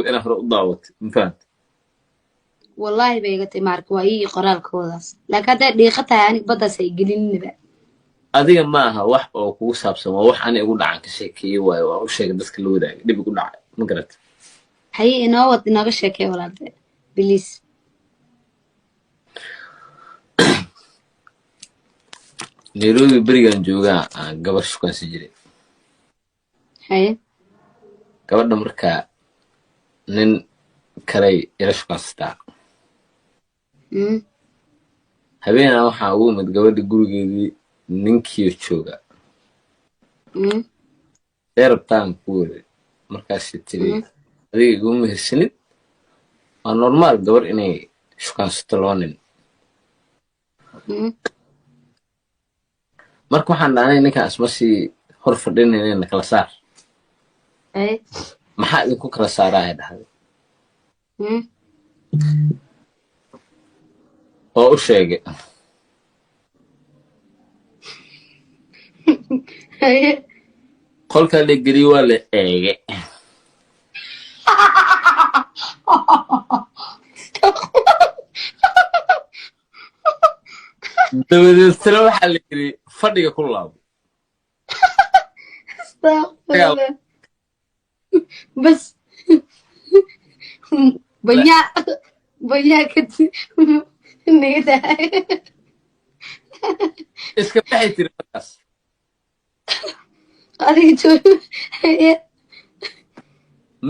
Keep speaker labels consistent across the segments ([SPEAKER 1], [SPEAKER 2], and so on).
[SPEAKER 1] Inaa hore u daawatay, ma fahamtay?
[SPEAKER 2] Wallaahi bay iga tahay maarka, waa ii qoraalkoodaas, laakiin hadday dhiiqa tahay aniga baddaas ay gelininiba.
[SPEAKER 1] Adiga ma aha wax oo kugu saabsan, waa wax ani igu dhacan ka sheekeeyey waayo, waa u sheegay dadka la wadaagay dhib igu dhacay, ma garatay?
[SPEAKER 2] Haye, inoo wad, inooga sheekee walaalte, please.
[SPEAKER 1] Nairobi berigan joogaa aan gabar shukaansi jiray.
[SPEAKER 2] Haye.
[SPEAKER 1] Gabadha markaa nin kalay ila shukaansataa. Habeenaa waxaa ugu imid gabadha gurigeedii ninkiio jooga. See rabtaan ku waday, markaasay tiri, "Adiga iguma mehersanid, waa normal gabar inay shukaansato laba nin." Marka waxaan dhahnay, ninkaan isma sii hor fadhinayna, kala saar.
[SPEAKER 2] Haye.
[SPEAKER 1] "Maxaa idinku kala saaraa?" ay dhahday. Oo u sheegay.
[SPEAKER 2] Haye.
[SPEAKER 1] Qolkaa la geliye, waa la eege. Dabadeedtana waxaa la yidhi, "Fadhiga ku laabo."
[SPEAKER 2] Astaghfirullah. Bas banyaa banyaa kadib naga tahay.
[SPEAKER 1] Iska baxay tiri markaas.
[SPEAKER 2] Adiga joog. Haye.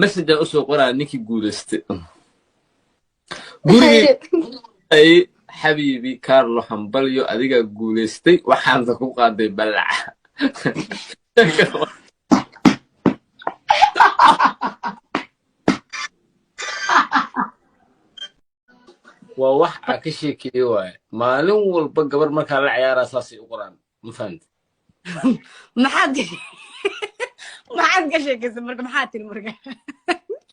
[SPEAKER 1] Message aan usoo qoraa ninkii guulaystay gurigii.
[SPEAKER 2] Haye.
[SPEAKER 1] Ay xabiibi Carlo, hambalyo, adigaa guulaystay, waxaansa ku qaaday balaca. Waa wax aan ka sheekeeye waaye, maalin walba gabar markaa la ciyaaraa saasay u qoraan, ma fahamti?
[SPEAKER 3] Maxaad ka sheekaysa marka? Maxaad tiri marka?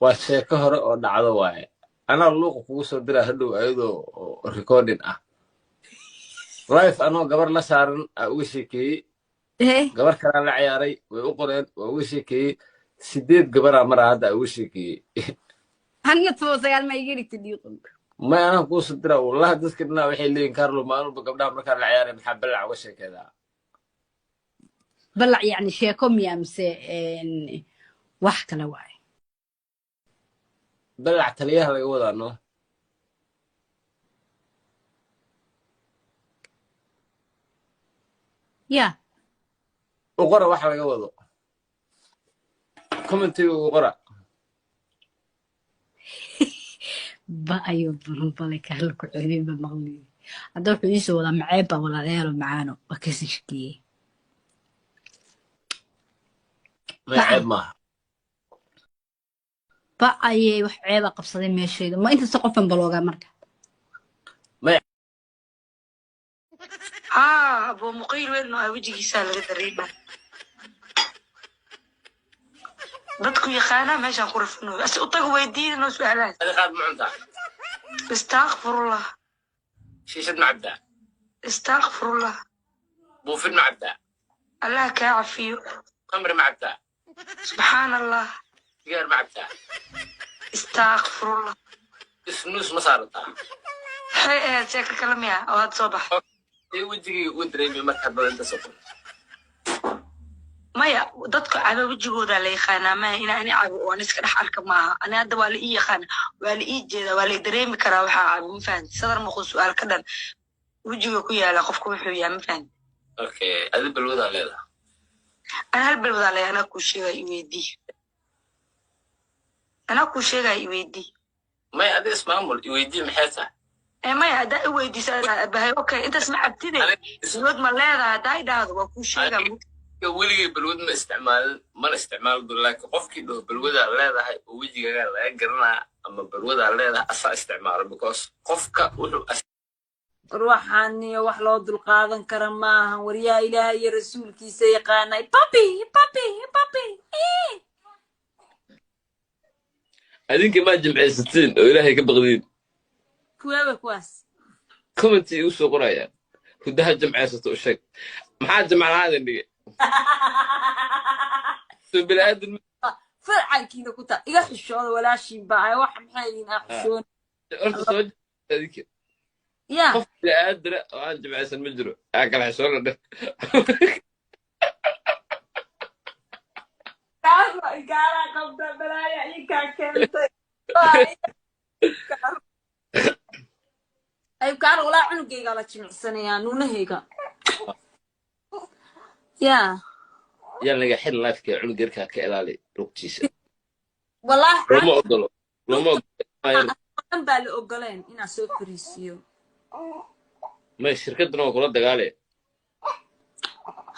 [SPEAKER 1] Waa sheeko hore oo dhacdo waaye, anaa luuqa kugu soo diraa hadhow ayadoo oo recording ah, live anoo gabar la saaran aa uga sheekeeyey. Gabar kalaa la ciyaaray, way u qoreen, waa uga sheekeeyey. 8 gabaraa maraa hadda aa uga sheekeeyey.
[SPEAKER 3] Anna 19 ma iga dhigta dhiiqo.
[SPEAKER 1] May, anaa kuu soo diraa wallahi. Dadka dhinaa waxay leeyihin, "Carlo, maalin walba gabdhaha markaa la ciyaaray maxaa balac uga sheekeedaa?"
[SPEAKER 3] Balac yacni sheeko miyaa mise wax kale waaye?
[SPEAKER 1] Balac taliyaha laga wadaa, no?
[SPEAKER 3] Ya.
[SPEAKER 1] U qora waxa laga wado, commentiga ugu qora.
[SPEAKER 3] Ba ayuu balay Kaarlo ku ceebay ba maqliyey. Hadda wuxuu iisoo wadaa maceeb baa, walaalayaalo macaano waa kasii shakiyey.
[SPEAKER 1] May, ceeb maaha.
[SPEAKER 3] Ba ayay wax ceeba qabsaday meeshayda, ma intasta qofan baloogaa marka?
[SPEAKER 1] May.
[SPEAKER 4] Haa, abuu muqiil weyn oo ah wejigiisaa laga dareemaa. Dadku yaqaanaa meeshaan ku rafanayo. Asi u tago weydiinanoo su'aalahaas.
[SPEAKER 1] Adi qaad ma cuntaa?
[SPEAKER 4] Astaghfirullah.
[SPEAKER 1] Shiishad ma cabtaa?
[SPEAKER 4] Astaghfirullah.
[SPEAKER 1] Buufin ma cabtaa?
[SPEAKER 4] Allah kaa cafiyo.
[SPEAKER 1] Khamri ma cabtaa?
[SPEAKER 4] Subxaan Allah.
[SPEAKER 1] Sigaar ma cabtaa?
[SPEAKER 4] Astaghfirullah.
[SPEAKER 1] Isnuus ma saarataa?
[SPEAKER 4] Maxay ahayd sheeko kale miya oo hadda soo baxay?
[SPEAKER 1] Ee wejigayga uga dareemay markaa dad inta soo qor.
[SPEAKER 4] Maya, dadka caba wejigoodaa la yaqaanaa, maya inaa ani cabo oo aan iska dhex arka maaha. Ani hadda waa la ii yaqaana, waa la ii jeedaa, waa la i dareemi karaa waxaa cabo, ma fahanti? Sadar muuqdo su'aal ka dhan wejiga ku yaala qofka wuxuu yahay, ma fahanti?
[SPEAKER 1] Okay, adi balwadaa leedaha?
[SPEAKER 4] Ana hal balwadaa leeyahay, anaa kuu sheegaya, i weydii. Anaa kuu sheegaya, i weydii.
[SPEAKER 1] Maya, adi ismaamul, iweydii maxay tahay?
[SPEAKER 4] Ee maya, haddaa i weydiisa bahay, okay, intaas ma cabtide, balwad ma leedahay haddaa i dhahdo, waa kuu sheegaa.
[SPEAKER 1] Aniga weligay balwad ma isticmaalin, mana isticmaali doono, laakiin qofkii dhaho balwadaa leedahay oo wejigaagaa laga garanaa ama balwadaa leedahay, asaa isticmaalo, because qofka wuxuu
[SPEAKER 5] War waxaaniyo wax loo dulqaadan kara maahan. Waryaa Ilaahay iyo rasuulkiisa yaqaanay, papi papi papi ii.
[SPEAKER 1] Adinka maa jimcaysatiin oo Ilaahay ka baqdiin?
[SPEAKER 5] Kuweeba kuwaas?
[SPEAKER 1] Commenti igu soo qorayaan, "Hudaha jimcaysato u sheeg." Maxaa jimcalaadan dhigay? Soo bini'aadan.
[SPEAKER 5] Farcankiina ku taa iga xishooda, walaashiin baa ay wax maxay yihiin aa xishoon.
[SPEAKER 1] Horta soo adinka.
[SPEAKER 5] Ya.
[SPEAKER 1] Qof bini'aadana oo aan jimcaysan ma jiro, aa kala xishoona dheh.
[SPEAKER 5] Kaas waa igaalaa qabta, balaaya ikaa keentay. Ayb, kaana walaa cunugaygaa la jimicsanayaa, nuunahayga ya.
[SPEAKER 1] Yaan laga xir lifeka, cunug yarkaa ka ilaali lugtiisa.
[SPEAKER 5] Wallaahi.
[SPEAKER 1] Looma ogolo, looma ogolo.
[SPEAKER 5] Dhan baa la ogoleen inaan soo fariisiyo.
[SPEAKER 1] May, shirkaduna waa kula dagaale.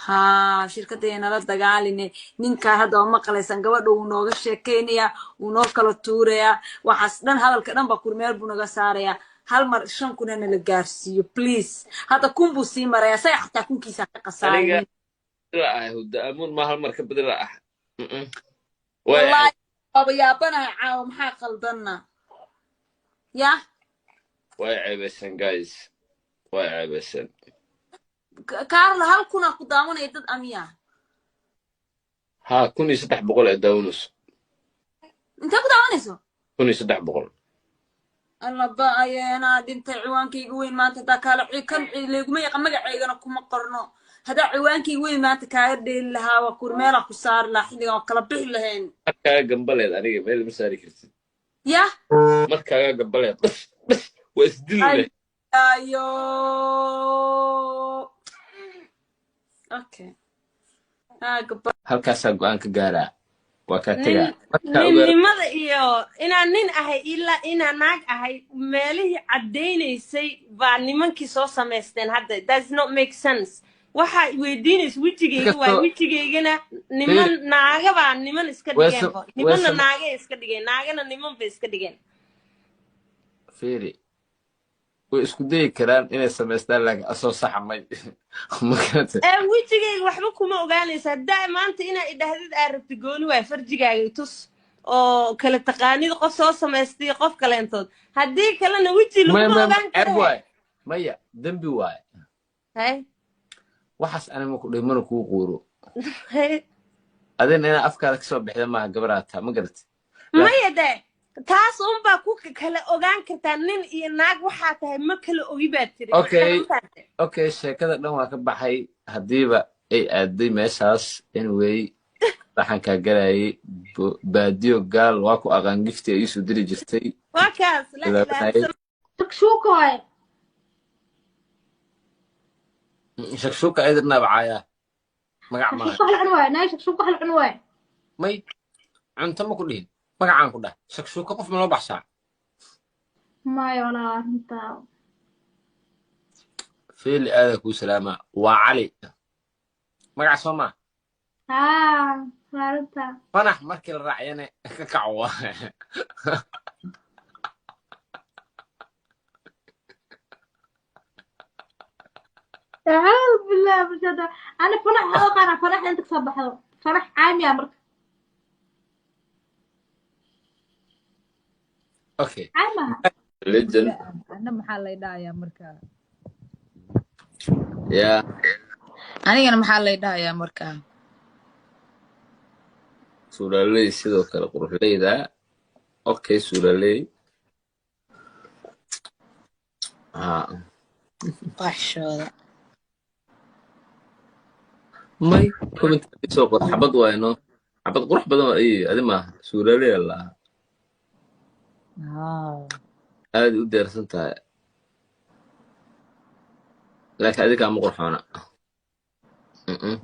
[SPEAKER 5] Haa, shirkadda nala dagaaline. Ninkaa hadda waa maqlaysaan, gabadha wuu nooga sheekaynayaa, wuu noo kala tuurayaa, waxaas dhan hadalka dhan baa kurmeel buu naga saarayaa. Hal mar 5,000 na la gaarsiiyo, please. Hadda 1,000 buu sii marayaa, isaga xataa 1,000-kiisaa ka
[SPEAKER 1] Aniga
[SPEAKER 5] khasaaray.
[SPEAKER 1] La ah hudda amuun ma hal mar ka badin la ah. Way.
[SPEAKER 5] Wallaahi waaba yaabanahay caawa, maxaa qaldanna ya?
[SPEAKER 1] Way ceebaysan, guys, way ceebaysan.
[SPEAKER 5] Kaarla, hal kunaa ku daawanaya dad amiya.
[SPEAKER 1] Haa, 1,300 ee daawanayso.
[SPEAKER 5] Intee ku daawanayso?
[SPEAKER 1] 1,300.
[SPEAKER 5] Alla ba-ayeenaa dhintay. Ciwaankayga weyn maanta haddaa kaala kan layguma yaqaan, magacaygana kuma qorno. Haddaa ciwaankayga weyn maanta kaaga dheeli lahaa, waa kur meelaa ku saari lahaa, xilligan waa kala bixi lahayn.
[SPEAKER 1] Markaaga gambaleed aniga meel ma saari kartid.
[SPEAKER 5] Ya.
[SPEAKER 1] Markaaga gambaleed bas bas waa isdili leh.
[SPEAKER 5] Ayo, okay. Ah, gaba.
[SPEAKER 1] Halkaasaa go-aan ka gaaraa, waa kaa tegaa
[SPEAKER 6] Nin
[SPEAKER 1] markaa ogaa.
[SPEAKER 6] Ninnimada iyo inaan nin ahay ilaa inaan naag ahay, meelihii caddaynaysay baa nimankii soo samaysteen hadda. Does not make sense. Waxaa weydiinaysa wejigayga waay.
[SPEAKER 1] Inkastoo
[SPEAKER 6] Wejigaygana niman naaga baa niman iska
[SPEAKER 1] way
[SPEAKER 6] dhigeenba,
[SPEAKER 1] way
[SPEAKER 6] nimanna naagay iska dhigeen, naagana niman bay iska dhigeen.
[SPEAKER 1] Fiiri, way isku dayi karaan inay samaystaan, laakiin asoo saxa may magarata.
[SPEAKER 6] Ee wejigayga waxba kuma ogaanaysa. Haddaa maanta inaa idhahdid aa rabti, gooni waay, farjigaaga itus oo kala taqaanid qof soo samaystay, qof kaleentood. Haddii kalena weji
[SPEAKER 1] maya
[SPEAKER 6] laguma
[SPEAKER 1] maya
[SPEAKER 6] ogaan
[SPEAKER 1] ceeb
[SPEAKER 6] kare.
[SPEAKER 1] Waay, maya, dembi waay.
[SPEAKER 6] Hay.
[SPEAKER 1] Waxaas anima ku dhihi, mana kuu quuro.
[SPEAKER 6] Hay.
[SPEAKER 1] Adina inaa afkaada kasoo bixda maaha, gabaraa taa, ma garatay? Laakiin
[SPEAKER 6] Maya de, taas unbaa ku kala ogaan kartaa nin iyo naag waxaa tahay. Ma kala ogi baad tiri marka.
[SPEAKER 1] Okay.
[SPEAKER 6] Ma fahamtay?
[SPEAKER 1] Okay, sheekada dhan waa ka baxay haddiiba ay aaday meeshaas. Anyway, waxaan kaa galayay baadiyo gaal waa ku aqaan, gifti ay iisoo diri jirtay.
[SPEAKER 6] Waa kaas la
[SPEAKER 1] bilaabanayay.
[SPEAKER 2] Shakshuuka waaye.
[SPEAKER 1] Shakshuuka ayadana bacaaya magac maaha.
[SPEAKER 2] Shakshuuka wax la cuni waaye, naay, shakshuuka wax la cuni waaye.
[SPEAKER 1] May, cunto ma ku dhihin, magacaan ku dhah. Shakshuuka qof ma loo baxshaa?
[SPEAKER 2] Maya walaa, arrintaa.
[SPEAKER 1] Feeli, aada kuu salaamaa. Waa Cali magac soo maa?
[SPEAKER 2] Haa, waa arrintaa.
[SPEAKER 1] Fanax markii la raaciyana ka kaco waa.
[SPEAKER 2] Acuudu billahi min shaytaan. Ana fanax waxaa u aqaanaa fanax inta kasoo baxdo fanax caami ah marka.
[SPEAKER 1] Okay.
[SPEAKER 2] Caami aha.
[SPEAKER 1] Legend.
[SPEAKER 7] Ana maxaa lay dhahayaa markaa?
[SPEAKER 1] Yeah.
[SPEAKER 7] Anigana maxaa lay dhahayaa markaa?
[SPEAKER 1] Suuraaley sidoo kale quruxleyda. Okay, suuraaley. Ha.
[SPEAKER 7] Qaxshooda.
[SPEAKER 1] May, comment soo qor. Xabad waay no, xabad qurux badan waa iyo adi maaha, suuraaley allah.
[SPEAKER 7] Haa.
[SPEAKER 1] Aad u deersan tahay, laakiin adiga ma qurxoona.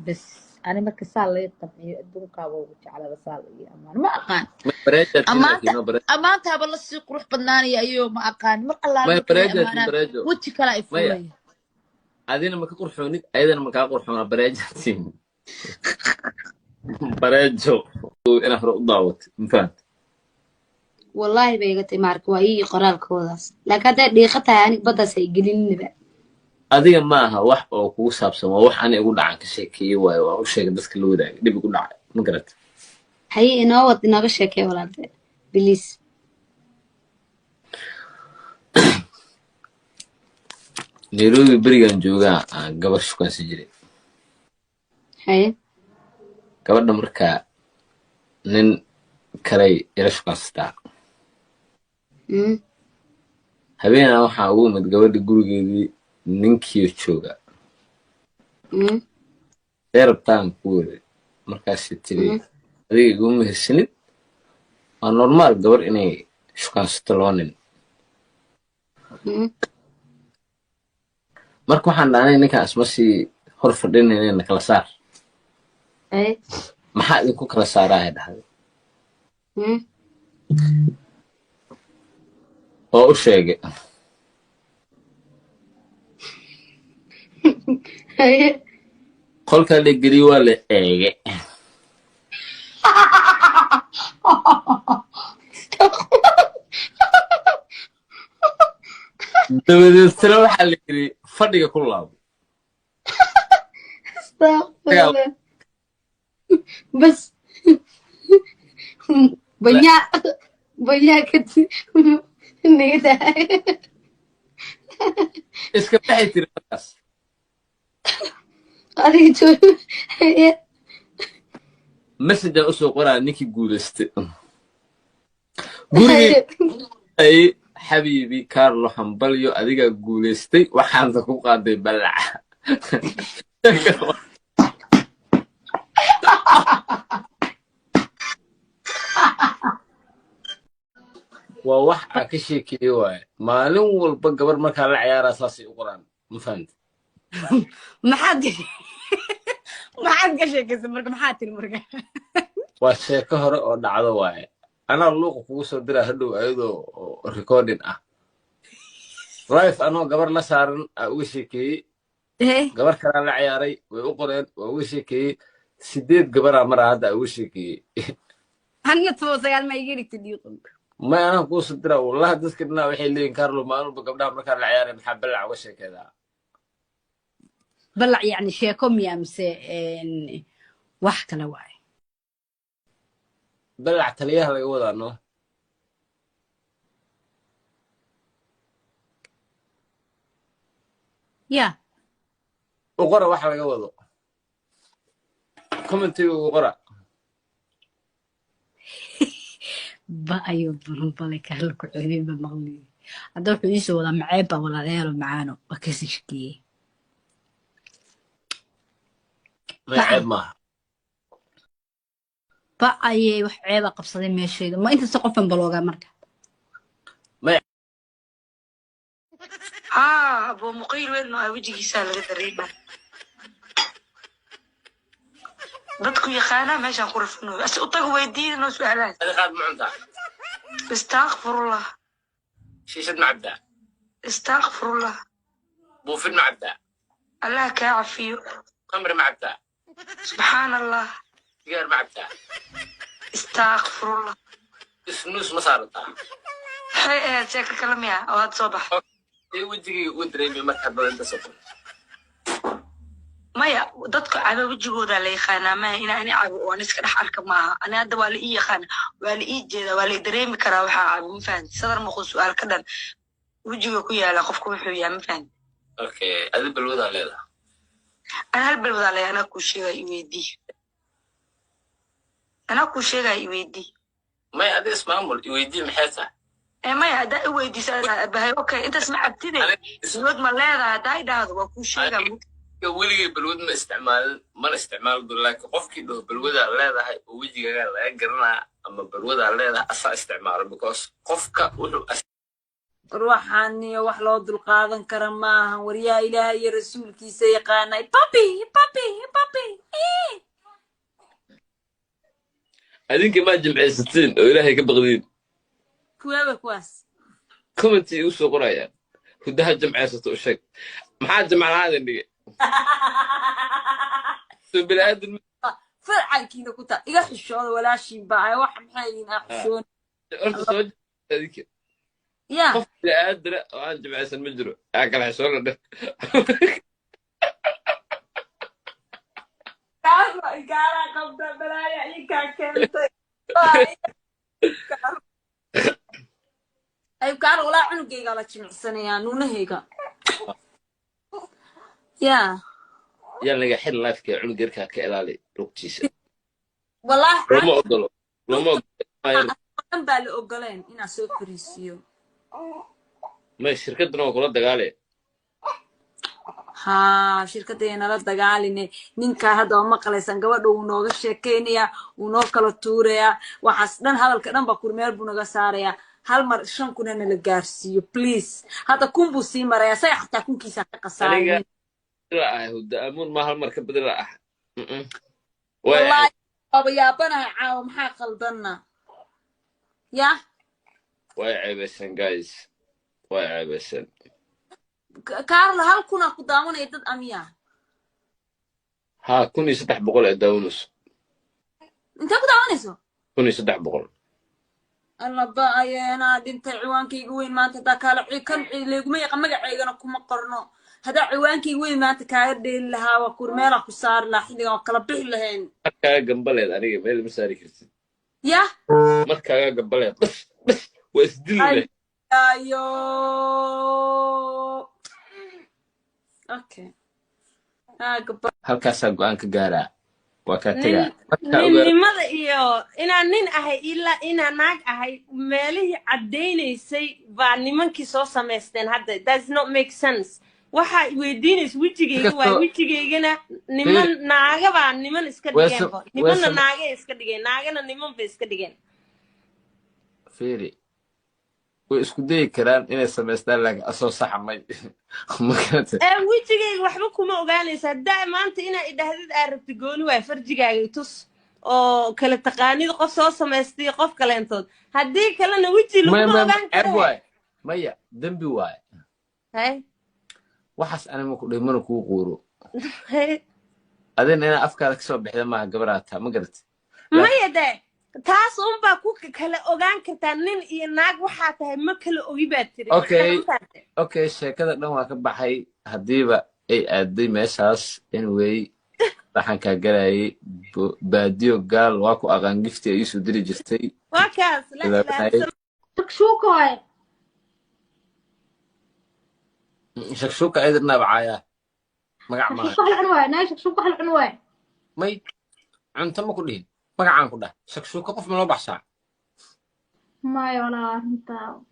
[SPEAKER 7] Bes ani marka saa lay qabciyo, adduunkaaba ugu jeclaba saa la ii ammaano, ma aqaan.
[SPEAKER 1] May, bareejaad laakiin
[SPEAKER 7] Ammaanta
[SPEAKER 1] no bareejo.
[SPEAKER 7] Ammaantaaba lasii qurux badnaanaya ayuu, ma aqaan, mar allaale
[SPEAKER 1] May,
[SPEAKER 7] marka lay
[SPEAKER 1] bareejaad
[SPEAKER 7] ammaanaan
[SPEAKER 1] bareejo.
[SPEAKER 7] Weji kale ay
[SPEAKER 1] Maya.
[SPEAKER 7] fuulaya.
[SPEAKER 1] Adina ma ka qurxoonid, ayadana ma kaa qurxoona. Bareejaatiin, bareejo inaa hore u daawatay, ma fahamtay?
[SPEAKER 2] Wallaahi bay iga tahay maarka, waa ii qoraalkoodaas, laakiin hadday dhiiqa tahay aniga baddaas ay gelininiba.
[SPEAKER 1] Adiga maaha wax oo kugu saabsan, waa wax ani igu dhacan ka sheekeeyey waayo, waa u sheegay dadka la wadaagay dhib igu dhacay, ma garat?
[SPEAKER 2] Haye, inoo wad, inooga sheekee walaalte, please.
[SPEAKER 1] Nairobi berigan joogaa aan gabar shukaansi jiray.
[SPEAKER 2] Haye.
[SPEAKER 1] Gabadha markaa nin Kalay ila shukaansataa. Habeenaa waxaa ugu imid gabadha gurigeedii, ninkiio jooga. See rabtaan ku wada? Markaasay tiri, "Adiga iguma mehersanid, waa normal gabar inay shukaansato laba nin." Marka waxaan dhahnay, ninkaan isma sii hor fadhinayna, kala saar. "Maxaa idinku kala saaraa?" ay dhahday. Oo u sheegay. Qolkaa la geliye, waa la eege. Dabadeedtana waxaa la yidhi, "Fadhiga ku laabo."
[SPEAKER 2] Astaghfirullah. Bas banyaa banyaa kadib naga dahay.
[SPEAKER 1] Iska baxay tiri markaas.
[SPEAKER 2] Adiga joog. Haye.
[SPEAKER 1] Message aan usoo qoraa ninkii guulaystay gurigii. Ay xabiibi Carlo, hambalyo, adigaa guulaystay, waxaansa ku qaaday balaca. Waa wax aa ka sheekeeye waaye. Maalin walba gabar markaa la ciyaaraa saasay u qoraan, ma fahamti?
[SPEAKER 3] Maxaad ka sheekaysay marka? Maxaad tiri marka?
[SPEAKER 1] Waa sheeko hore oo dhacdo waaye. Anaa luuqa kugu soo diraa hadhow ayadoo oo recording ah. Live anoo gabar la saaran aa uga sheekeeyey. Gabar kalaa la ciyaaray, way u qoreen, waa uga sheekeeyey. Sideed gabaraa maraa hadda aa uga sheekeeyey.
[SPEAKER 3] Anna 19 ma iga dhigtay dhiiqo.
[SPEAKER 1] May, anaa kuu soo diraa. Wallahi dadka dhinaa waxay leeyihin, "Carlo, maalin walba gabdhaha markaa la ciyaaray maxaa balac uga sheekeedaa?"
[SPEAKER 3] Balac yacni sheeko miya mise wax kale waaye?
[SPEAKER 1] Balac taliyaha laga wadaa, no?
[SPEAKER 3] Ya.
[SPEAKER 1] U qora waxa laga wado, commentiga ugu qora.
[SPEAKER 3] Ba ayuu balanbalay kaala ku ceebay ba maqliyay. Hadda wuxuu iisoo wadaa maceeb baa, walaalayaalo macaano, waa kasii shakiyey.
[SPEAKER 1] May, ceeb maaha.
[SPEAKER 3] Ba ayay wax ceeba qabsaday meeshayda ma intaas qofan baloogaa marka?
[SPEAKER 1] May.
[SPEAKER 4] Haa, abuu muqiil weyn oo ah wejigiisaa laga dareemaa. Dadku yaqaanaa meeshaan ku rafanayo ase u taga weydiinanoo su-aalahaas.
[SPEAKER 1] Adi qaad ma cuntaa?
[SPEAKER 4] Istakfirullah.
[SPEAKER 1] Shiishad ma cabtaa?
[SPEAKER 4] Istakfirullah.
[SPEAKER 1] Buufin ma cabtaa?
[SPEAKER 4] Allah kaa cafiyo.
[SPEAKER 1] Khamri ma cabtaa?
[SPEAKER 4] Subxaan Allah.
[SPEAKER 1] Sigaar ma cabtaa?
[SPEAKER 4] Istakfirullah.
[SPEAKER 1] Isnuus ma saarataa?
[SPEAKER 4] Maxay ahayd sheeko kale miya oo hadda soo baxa?
[SPEAKER 1] Ee wejigayga uga dareemay markaa badan inta soo qoray.
[SPEAKER 4] Maya, dadku caba wejigooda la yaqaanaa, maaha inaa ani cabo oo an iska dhex arka maaha. Ani hadda waa la ii yaqaana, waa la ii jeedaa, waa la i dareemi karaa waxaa cabo, ma fahanti? Sadar muqul su-aal ka dhan wejiga ku yaala qofka wuxuu yahay, ma fahanti?
[SPEAKER 1] Okay, adi balwadaa leedaha?
[SPEAKER 4] Ana hal balwadaa leeyahay, anaa kuu sheegaya, i weydii. Anaa kuu sheegaya, i weydii.
[SPEAKER 1] May, adi ismaamul, iweydii maxay tahay?
[SPEAKER 4] Ee maya, haddaa i weydiisa bahay, okay, intaas ma cabtide, balwad ma leedahay haddaa i dhahdo, waa kuu sheegaa.
[SPEAKER 1] Aniga weligay balwad ma isticmaalin, mana isticmaali doono, laakiin qofkii dhaho balwadaa leedahay oo wejigaagaa laga garanaa ama balwadaa leedahay, asaa isticmaalo, because qofka wuxuu
[SPEAKER 5] Ruuxaaniyo wax loo dulqaadan kara maahan. Waryaa, Ilaahay iyo rasuulkiisa yaqaanay, papi papi papi.
[SPEAKER 1] Adinka maa jimcaysatiin oo Ilaahay ka baqdiin?
[SPEAKER 5] Kuweeba kuwaas?
[SPEAKER 1] Commenti igu soo qorayaan, "Hudaha jimcaysato u sheeg." Maxaa jimcalaadan dhigay? Soo bini'aadan
[SPEAKER 5] Farcankiina ku taa iga xishooda, walaashiin baa ay wax maxay yihiin aa xishoon.
[SPEAKER 1] Horta soo adinka.
[SPEAKER 5] Ya.
[SPEAKER 1] Qof bini'aadana oo aan jimcaysan ma jiro, aa kala xishoona dheh.
[SPEAKER 5] Gaalaa qabta balaaya ikaa keentay. Ayb kaana walaa cunugaygaa la jimicsanayaa nuunahayga ya.
[SPEAKER 1] Yaa laga xil lifeka, cunug yarkaa ka ilaali lugtiisa.
[SPEAKER 5] Wallahi.
[SPEAKER 1] Looma ogolo, looma ogolo.
[SPEAKER 5] Dhan baa la ogoleen inaan soo fariisiyo.
[SPEAKER 1] May, shirkaduna waa kula dagaale.
[SPEAKER 5] Haa, shirkadda nala dagaaline. Ninkaa hadda oo maqlaysaan, gabadha wuu nooga sheekaynayaa, wuu noo kala tuurayaa, waxaas dhan, hadalka dhan baa kur meel buu naga saarayaa. Hal mar 5,000 hana la gaarsiiyo, please. Hadda 1,000 buu sii marayaa, saga xataa kunkiisa ka
[SPEAKER 1] Aniga
[SPEAKER 5] khasaarin.
[SPEAKER 1] La ah Hudda Amuun ma hal mar ka badin la ah. Way.
[SPEAKER 5] Wallaahi waaba yaabanahay caawa, maxaa qaldanna yah?
[SPEAKER 1] Way ceebaysan, guys, way ceebaysan.
[SPEAKER 5] Kaarla, hal kunaa ku daawanaya dad amiya.
[SPEAKER 1] Haa, 1300 ee daawanayso.
[SPEAKER 5] Intee ku daawanayso?
[SPEAKER 1] 1300.
[SPEAKER 5] Alla ba-ayeenaa dhintay. Ciwaankayga weyn maanta haddaa kaala kan leeguma yaqa, magacaygana kuma qorno. Haddaa ciwaankayga weyn maanta kaaga dheeli lahaa, waa kur meelaa ku saari lahaa, xilligan waa kala bixi lahayn.
[SPEAKER 1] Markaaga gambaleed aniga meel ma saari kartid.
[SPEAKER 5] Yah.
[SPEAKER 1] Markaaga gambaleed, bas bas, waa isdili leh.
[SPEAKER 5] Ayo, okay.
[SPEAKER 1] Halkaasaa go'aan ka gaaraa, waa kaa tegaa markaa ogaa.
[SPEAKER 6] Ninnimada iyo inaan nin ahay ilaa inaan naag ahay, meelihii caddaynaysay baa nimankii soo samaysteen hadda. Does not make sense. Waxaa weydiinaysa wejigayga waay.
[SPEAKER 1] Inkastoo-
[SPEAKER 6] Wejigaygana niman naaga baa niman iska dhigeenba, nimanna naagay iska dhigeen, naagana niman bay iska dhigeen.
[SPEAKER 1] Fiiri, way isku dayi karaan inay samaystaan, laakiin asoo saxa may magarata.
[SPEAKER 6] Ee wejigayga waxba kuma ogaanaysa. Haddaa maanta inaa idhahdid aa rabti, gooni waay, farjigaaga itus oo kala taqaanid qof soo samaystay, qof kaleentood. Haddii kalena weji
[SPEAKER 1] Maya,
[SPEAKER 6] laguma
[SPEAKER 1] maya,
[SPEAKER 6] ogaan
[SPEAKER 1] ceeb
[SPEAKER 6] kare.
[SPEAKER 1] Waay, maya, dembi waay.
[SPEAKER 6] Hay.
[SPEAKER 1] Waxaas anima ku dhihi, mana kuu quuro.
[SPEAKER 6] Hay.
[SPEAKER 1] Adina inaa afkaada kasoo bixda maaha, gabaraa taa, ma garatay?
[SPEAKER 6] Maya de, taas unbaa ku kala ogaan kartaa nin iyo naag waxaa tahay, ma kala ogi baad tiri.
[SPEAKER 1] Okay. Okay, sheekada dhan waa ka baxay haddiiba ay aaday meeshaas. Anyway, waxaan kaa galayay baadiyo gaal, waa ku aqaan, gifti ay iisoo diri jirtay.
[SPEAKER 6] Waa kaas la ilaaha.
[SPEAKER 2] Shakshuuka waaye.
[SPEAKER 1] Shakshuuka ayadana bacaaya magac maaha.
[SPEAKER 2] Shakshuuka wax la cun waaye, naag shakshuuka wax la cun waaye.
[SPEAKER 1] May, cunto ma ku dhihin, magacaan ku dhah. Shakshuuka qof ma loo baxshaa?
[SPEAKER 2] Maya walaa, arrintaa.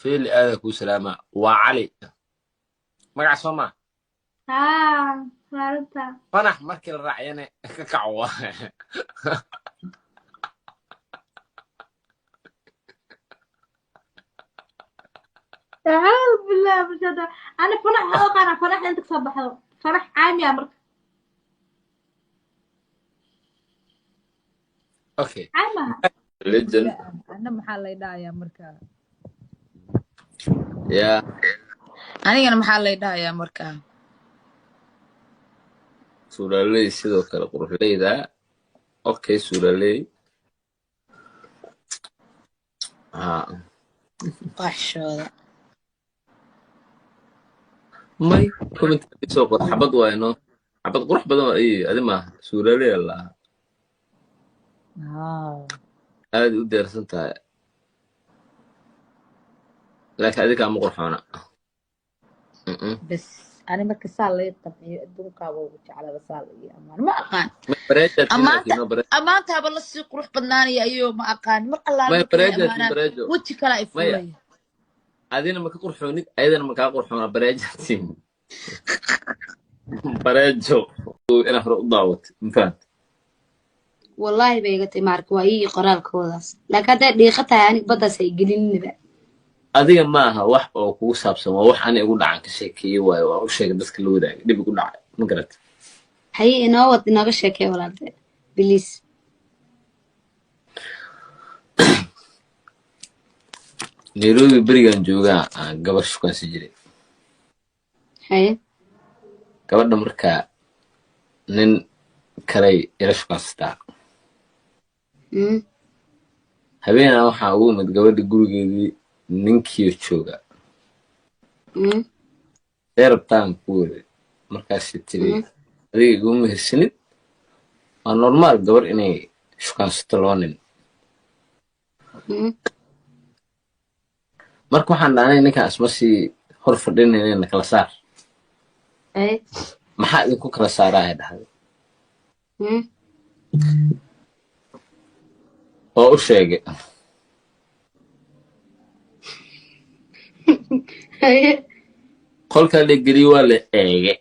[SPEAKER 1] Feeli, aada kuu salaamaa. Waa Cali magac soo maa?
[SPEAKER 2] Haa, waa arrintaa.
[SPEAKER 1] Fanax markii la raaciyana ka kaco waa.
[SPEAKER 2] Acuudu billahi min shaytaan. Ana fanax waxaa u aqaanaa fanax inta kasoo baxdo fanax caami ah marka.
[SPEAKER 1] Okay.
[SPEAKER 2] Caami maaha.
[SPEAKER 1] Legend.
[SPEAKER 7] Anna maxaa lay dhahayaa markaa?
[SPEAKER 1] Yeah.
[SPEAKER 7] Anigana maxaa lay dhahayaa markaa?
[SPEAKER 1] Suuraaley sidoo kale quruxleyda. Okay, suuraaley, ha.
[SPEAKER 7] Waxshooda.
[SPEAKER 1] May, comment soo qor. Xabad waay, no, xabad qurux badan waa iyo adi maaha, suuraaley la aad u deersan tahay, laakiin adiga ma qurxoona.
[SPEAKER 7] Bes, ani marka saa lay qanciyo, adduunkaaba ugu jeclaba, saa la ii ammaan, ma aqaan.
[SPEAKER 1] May, bareejaad.
[SPEAKER 7] Ammaanta
[SPEAKER 1] no bareejo.
[SPEAKER 7] Ammaantaaba lasii qurux badnaanaya ayuu, ma aqaan, mar allaale
[SPEAKER 1] May,
[SPEAKER 7] markay
[SPEAKER 1] bareejaad.
[SPEAKER 7] ammaanaan
[SPEAKER 1] Bareejo.
[SPEAKER 7] weji kale ay
[SPEAKER 1] Maya.
[SPEAKER 7] fuulaya.
[SPEAKER 1] Adina ma ka qurxoonid, ayadana ma kaa qurxoona. Bareejaatiin, bareejo inaa hore u daawatay, ma fahamtay?
[SPEAKER 2] Wallaahi bay iga tahay maarka, waa ii qoraalkoodaas, laakiin hadday dhiiqa tahay aniga baddaas ay gelininiba.
[SPEAKER 1] Adiga maaha wax oo kugu saabsan, waa wax ani igu dhacan ka sheekeeyey waayo, waa u sheegay dadka la wadaagay dhib igu dhacay, ma garatay?
[SPEAKER 2] Haye, inoo wad, inooga sheekee walaalte, please.
[SPEAKER 1] Nairobi berigan joogaa aan gabar shukaansi jiray.
[SPEAKER 2] Haye.
[SPEAKER 1] Gabadha markaa nin kalay ila shukaansataa. Habeenaa waxaa ugu imid gabadha gurigeedii ninkiio jooga. See rabtaan ku wada markaasay tiri, adiga iguma mehersanid, waa normal gabar inay shukaansato laba nin. Marka waxaan dhahnay ninkaan isma sii hor fadhinayna, kala saar.
[SPEAKER 2] Haye.
[SPEAKER 1] Maxaa idinku kala saaraa, ay dhahday. Oo u sheegay.
[SPEAKER 2] Haye.
[SPEAKER 1] Qolkaa la geliyey, waa la eegay.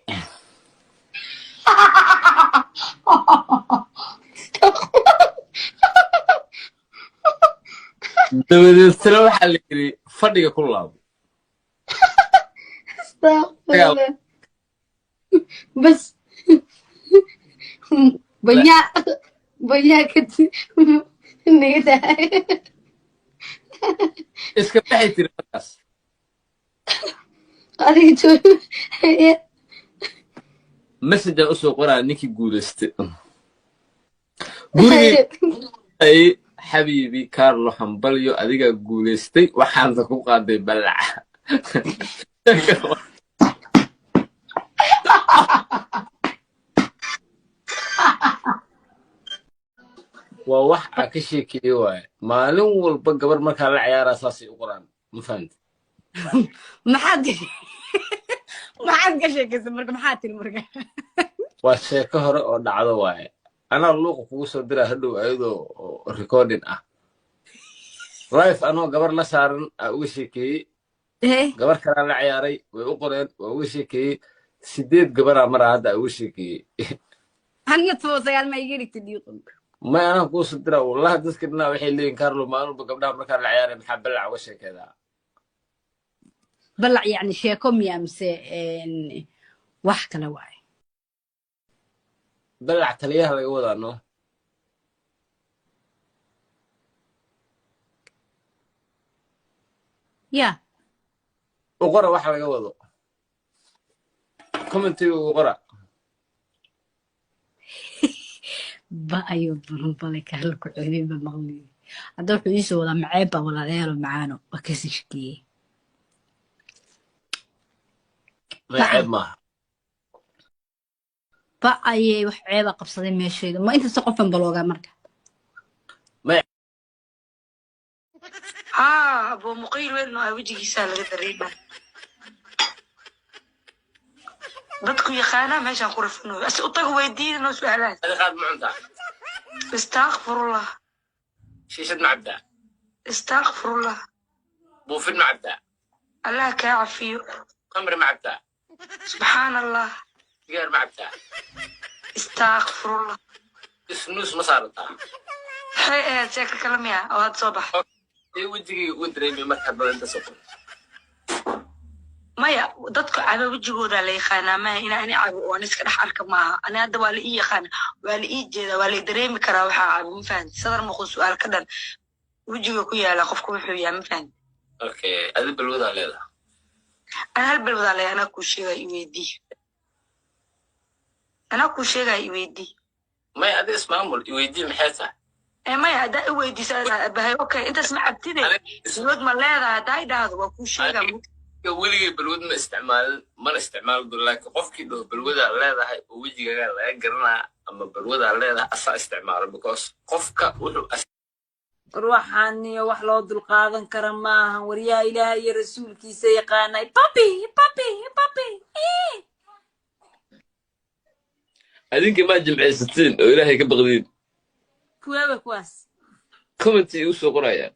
[SPEAKER 1] Dabadeedna waxaa la yidhi, "Fadhiga ku laabo."
[SPEAKER 2] Astaghfirullah. Bas banyak banyak kadib naga dahay.
[SPEAKER 1] Iska baxay tiri markaas.
[SPEAKER 2] Adiga joog. Haye.
[SPEAKER 1] Message aan usoo qoraa ninkii guulaystay gurigay ay, "Xabiibi Carlo, hambalyo, adigaa guulaystay, waxaansa ku qaaday balaca." Waa wax aa ka sheekeeye waaye. Maalin walba gabar markaa la ciyaaraa saasay u qoraan, ma fahamti?
[SPEAKER 3] Maxaad ka sheekaysa marka? Maxaad tiri marka?
[SPEAKER 1] Waa sheeko hore oo dhacdo waaye. Anaa luuqa kugu soo diraa hadhow ayadoo oo recording ah. Live anoo gabar la saaran aa uga sheekeeyey. Gabar kalaa la ciyaaray, way u qoreen, waa uga sheekeeyey. Sideed gabaraa maraa hadda aa uga sheekeeyey.
[SPEAKER 3] Aniga 19 ma iga dhigtay dhiiqonka?
[SPEAKER 1] May, anaa kuu soo diraa. Wallahi dadka dhinaa waxay leeyihin, "Carlo, maalin walba gabdhaha markaa la ciyaaray maxaa balac uga sheekeedaa?"
[SPEAKER 3] Balac yacni sheeko miyaa mise wax kale waaye?
[SPEAKER 1] Balac taliyaha laga wadaa, no?
[SPEAKER 3] Ya.
[SPEAKER 1] U qora waxa laga wado, commentiga ugu qora.
[SPEAKER 3] Ba ayuu balanbalay kaala ku ceebin ba maqliyo. Hadda wuxuu iisoo wadaa maceeb baa, walaalayaalo macaano, waa kasii shakiyey.
[SPEAKER 1] May, ceeb maaha.
[SPEAKER 3] Ba ayay wax ceeba qabsaday meeshayda ma intaas qofan baloogaa marka?
[SPEAKER 1] May.
[SPEAKER 4] Haa, abuu muqiil weyn oo ah wejigiisaa laga dareemaa. Dadku yaqaanaa meeshaan ku rafanayo asi u taga weydiinanoo su-aalahaas.
[SPEAKER 1] Adi qaad ma cuntaa?
[SPEAKER 4] Istakfirullah.
[SPEAKER 1] Shiishad ma cabtaa?
[SPEAKER 4] Istakfirullah.
[SPEAKER 1] Buufin ma cabtaa?
[SPEAKER 4] Allah kaa cafiyo.
[SPEAKER 1] Khamri ma cabtaa?
[SPEAKER 4] Subxaan Allah.
[SPEAKER 1] Sigaar ma cabtaa?
[SPEAKER 4] Istakfirullah.
[SPEAKER 1] Isnuus ma saarataa?
[SPEAKER 4] Maxay ahayd sheeko kale miya oo hadda soo bax?
[SPEAKER 1] Ee wejigayga uga dareemay markaa badan inta soo qor.
[SPEAKER 4] Maya, dadku caba wejigooda la yaqaanaa maaha inaa ani cabo oo ani iska dhex arka maaha. Ani hadda waa la ii yaqaana, waa la ii jeedaa, waa la i dareemi karaa waxaa cabo, ma fahanti? Sadar muqul su-aal ka dhan wejiga ku yaala qofku wuxuu yahay, ma fahanti?
[SPEAKER 1] Okay, adi balwadaa leedaha?
[SPEAKER 4] Ana hal balwadaa leeyahay. Anaa kuu sheegaya, i weydii. Anaa kuu sheegaya, i weydii.
[SPEAKER 1] May, adi ismaamul, iweydii maxay tahay?
[SPEAKER 4] Ee maya, haddaa i weydiiso bahay, okay, intaas ma cabtide, balwad ma leedahay haddaa i dhahdo, waa kuu sheegaa.
[SPEAKER 1] Weligay balwad ma isticmaalin, mana isticmaali doono, laakiin qofkii dhaho balwadaa leedahay oo wejigaagaa laga garanaa ama balwadaa leedahay, asaa isticmaalo, because qofka wuxuu
[SPEAKER 5] Ruuxaaniyo wax loo dulqaadan kara maahan. Waryaa Ilaahay iyo rasuulkiisa yaqaanay, papi papi papi ii.
[SPEAKER 1] Adinka maa jimcaysatiin oo Ilaahay ka baqdiin?
[SPEAKER 5] Kuweeba kuwaas?
[SPEAKER 1] Commenti igu soo qorayaan,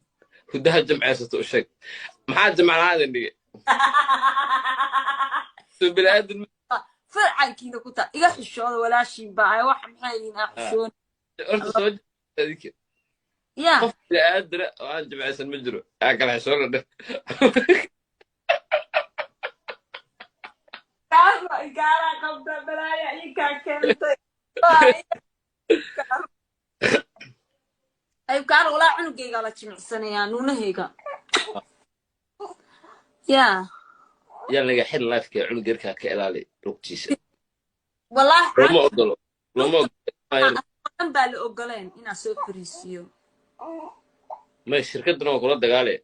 [SPEAKER 1] "Hudaha jimcaysato u sheeg." Maxaa jimcalaadan dhigay? Soo bini'aadan
[SPEAKER 5] Farcankiina ku taa iga xishooda, walaashiin baa ay wax maxay yihiin aa xishoon.
[SPEAKER 1] Horta soo jimcaysa adinka.
[SPEAKER 5] Ya.
[SPEAKER 1] Qof bini'aadana oo aan jimcaysan ma jiro, aa kala xishoona dheh.
[SPEAKER 5] Kaasma igaaraa qabta balaaya ii kaa keentay. Ayb kaan walaa cunugayga la jimicsanayaa nuunahayga ya.
[SPEAKER 1] Yaa laga xil lifeka cunug yarkaa ka ilaali lugtiisa.
[SPEAKER 5] Wallaahi.
[SPEAKER 1] Looma ogolo, looma ogolo.
[SPEAKER 5] Dhan baa la ogoleen inaan soo fariisiyo.
[SPEAKER 1] May, shirkaduna waa kula dagaale.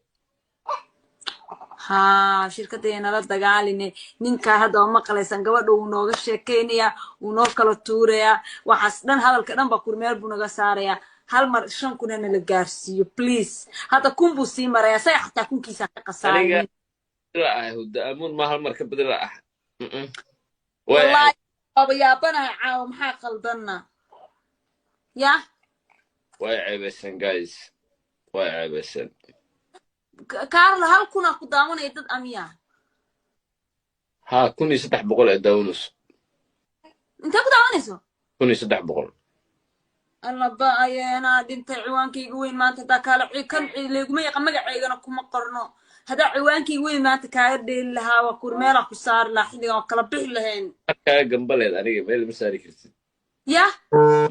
[SPEAKER 5] Haa, shirkadda nala dagaaline. Ninkaa hadda waa maqlaysaan, gabadha wuu nooga sheekaynayaa, wuu noo kala tuurayaa, waxaas dhan hadalka dhan baa kur meel buu naga saarayaa. Hal mar 5,000 hana la gaarsiiyo, please. Hadda 1,000 buu sii marayaa, say xataa kunkiisa ka
[SPEAKER 1] Aniga
[SPEAKER 5] khasaarin.
[SPEAKER 1] La ah Huda Amuun ma hal mar ka badin la ah. Way.
[SPEAKER 5] Wallaahi waaba yaabanahay caawa, maxaa qaldanna ya?
[SPEAKER 1] Way ceebaysan, guys. Waa ceebaysan.
[SPEAKER 5] Kaarla, 1000 aa ku daawanaya dad amiyaa.
[SPEAKER 1] Haa, 1300 ee daawanayso.
[SPEAKER 5] Intee ku daawanayso?
[SPEAKER 1] 1300.
[SPEAKER 5] Alla ba-ayeenaa dhintay. Ciwaankayga weyn maanta haddaa kaala kan layguma yaqa, magacaygana kuma qorno. Haddaa ciwaankayga weyn maanta kaaga dheeli lahaa, waa kur meelaa ku saari lahaa, xilligan waa kala bixi lahayn.
[SPEAKER 1] Markaaga gambaleed aniga meel ma saari kartid.
[SPEAKER 5] Yah.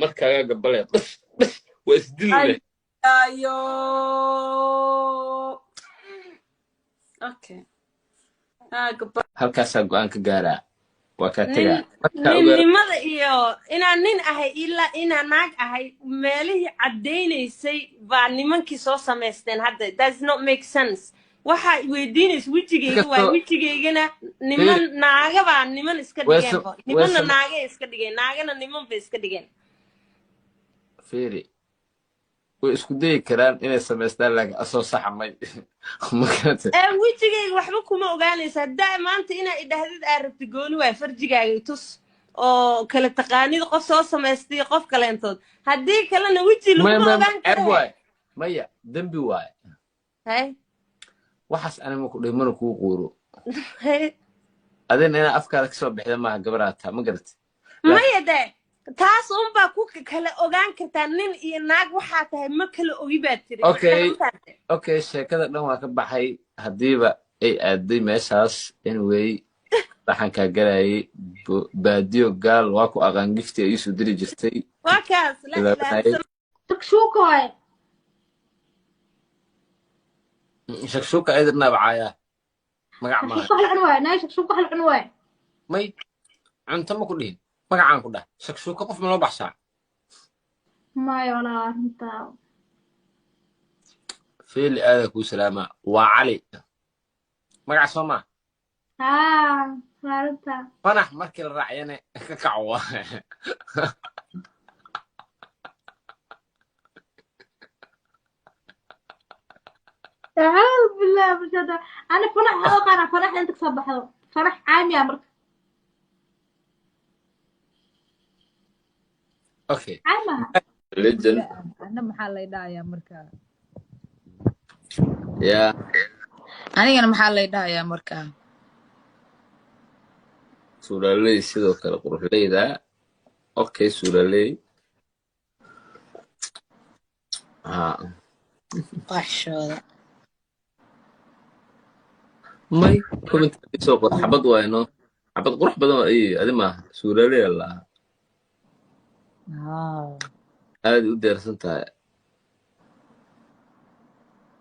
[SPEAKER 1] Markaaga gambaleed bas bas waa isdili leh.
[SPEAKER 5] Ayo, okay.
[SPEAKER 1] Halkaasaa go'aan ka gaaraa, waa kaa tegaa markaa ogaa.
[SPEAKER 6] Ninnimada iyo inaan nin ahay ilaa inaan naag ahay, meelihii caddaynaysay baa nimankii soo samaysteen hadda. Does not make sense. Waxaa weydiinaysa wejigayga waay.
[SPEAKER 1] Inkastoo
[SPEAKER 6] Wejigaygana niman naaga baa niman iska dhigeenba, nimanna naagay iska dhigeen, naagana niman bay iska dhigeen.
[SPEAKER 1] Fiiri, way isku dayi karaan inay samaystaan, laakiin asoo saxa may magarata.
[SPEAKER 6] Ee wejigayga waxba kuma ogaanaysa. Haddaa maanta inaa idhahdid aa rabti, gooni waay, farjigaaga itus oo kala taqaanid qof soo samaystay qof kaleentood. Haddii kalena weji
[SPEAKER 1] maya
[SPEAKER 6] laguma
[SPEAKER 1] maya
[SPEAKER 6] ogaan
[SPEAKER 1] ceeb
[SPEAKER 6] kare.
[SPEAKER 1] Waay, maya, dembi waay.
[SPEAKER 6] Hay.
[SPEAKER 1] Waxaas anima ku dhihi, mana kuu quuro.
[SPEAKER 6] Hay.
[SPEAKER 1] Adina inaa afkaada kasoo bixda maaha, gabaraa taa, ma garatay?
[SPEAKER 6] Maya de, taas unbaa ku kala ogaan kartaa nin iyo naag waxaa tahay. Ma kala ogi baad tiri.
[SPEAKER 1] Okay.
[SPEAKER 6] Macnaha ma fahamtay?
[SPEAKER 1] Okay, sheekada dhan waa ka baxay haddiiba ay aaday meeshaas. Anyway, dhaxankaa galayay baadiyo gaal waa ku aqaan gifti ay iisoo diri jirtay.
[SPEAKER 6] Waa kaas la
[SPEAKER 1] ilaalinayay.
[SPEAKER 6] ilaalisan.
[SPEAKER 2] Shakshuuka waaye.
[SPEAKER 1] Shakshuuka ayadna bacaaya magac maaha.
[SPEAKER 2] Shakshuuka wax la cuno waaye, naay, shakshuuka wax la cuno waaye.
[SPEAKER 1] May, cunto ma ku dhihin, magacaan ku dhah. Shakshuuka qof ma loo baxshaa?
[SPEAKER 2] Maya walaa, arrintaa.
[SPEAKER 1] Feeli, aada kuu salaamaa. Waa Cali magac soo maa?
[SPEAKER 2] Haa, waa arrintaa.
[SPEAKER 1] Fanax markii la raaciyana ka kaco waa.
[SPEAKER 2] Acuudu billahi min shaytaan. Ana fanax waxaa u aqaanaa fanax inta kasoo baxdo fanax caami ah marka.
[SPEAKER 1] Okay.
[SPEAKER 2] Caami aha.
[SPEAKER 1] Legend.
[SPEAKER 7] Ana maxaa lay dhahayaa markaa?
[SPEAKER 1] Yeah.
[SPEAKER 7] Anigana maxaa lay dhahayaa markaa?
[SPEAKER 1] Suuraaley sidoo kale quruxleyda. Okay, suuraaley, ha.
[SPEAKER 7] Waxshooda.
[SPEAKER 1] May, comment soo qor. Xabad waayno, xabad qurux badan waa iyo adi maaha suuraaley allah. Aad u deersan tahay,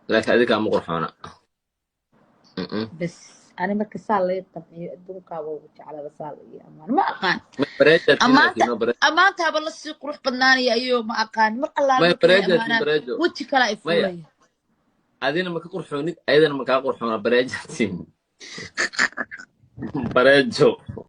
[SPEAKER 1] laakiin adiga ma qurxoona.
[SPEAKER 7] Bas ani marka saa lay qanciyo, adduunkaaba ugu jeclaba, saa la ii ammaano, ma aqaan.
[SPEAKER 1] May, bareejaad
[SPEAKER 7] ammaanta
[SPEAKER 1] laakiin no.
[SPEAKER 7] Ammaantaaba lasii qurux badnaanaya ayuu, ma aqaan, mar allaale
[SPEAKER 1] may
[SPEAKER 7] markay
[SPEAKER 1] bareejaad
[SPEAKER 7] ammaanaan
[SPEAKER 1] bareejo
[SPEAKER 7] weji kala ay
[SPEAKER 1] maya
[SPEAKER 7] fuulaya.
[SPEAKER 1] Adina ma ka qurxoonid, ayadana ma kaa qurxoona. Bareejaatiin, bareejo.